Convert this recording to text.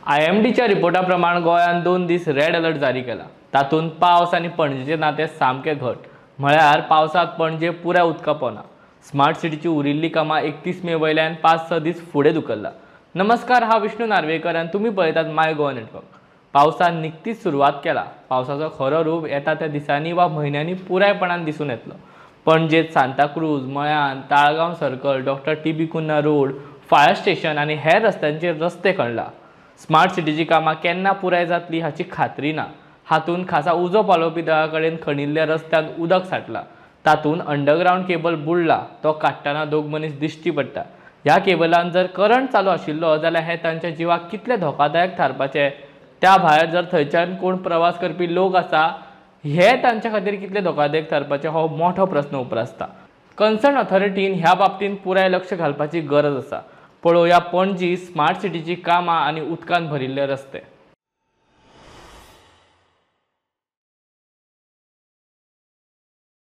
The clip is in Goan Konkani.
आयएमडीच्या रिपोर्टा प्रमाण गोंयांत 2 दीस रेड अलर्ट जारी केला. तातूंत पावस आनी पणजेचें नातें सामकें घट, म्हळ्यार पावसांत पणजे पुराय उदका पोना. स्मार्ट सिटीची उरिल्ली कामां 31 मे वयल्यान 5-6 दीस फुडें धुकल्ला. नमस्कार, हांव विष्णू नार्वेकर आनी तुमी पळयतात माय गोवा नेटवर्क. पावसान निकतीच सुरवात केला. पावसाचो खरो रूप येता त्या दिसांनी वा म्हयन्यांनी पुरायपणान दिसून येतलो. पणजेत Santa Cruz, मळ्यान, Taleigao circle, doctor T B Cunha road, fire station आनी हेर रस्त्यांचेर रस्ते खणला. स्मार्ट सिटीची कामां केन्ना पुराय जातली हाची खात्री ना. हातूंत खासा उजो पालोवपी दळा कडेन खणिल्ल्या रस्त्यांत उदक साठला. तातूंत अंडरग्रावंड केबल बुडला, तो काडटना 2 मनीस दिश्टी पडटा. ह्या केबलान जर करंट चालू आशिल्लो जाल्यार हें तांच्या जिवाक कितलें धोकादायक थारपाचें. त्या भायर जर थंयच्यान कोण प्रवास करपी लोक आसा, हे तांच्या खातीर कितलें धोकादायक थारपाचें हो मोठो प्रस्न उप्रासता. कन्सर्न ऑथॉरिटीन ह्या बाबतींत पुराय लक्ष घालपाची गरज आसा. पळोवया पणजी स्मार्ट सिटीची कामां आनी उदकान भरिल्ले रस्ते.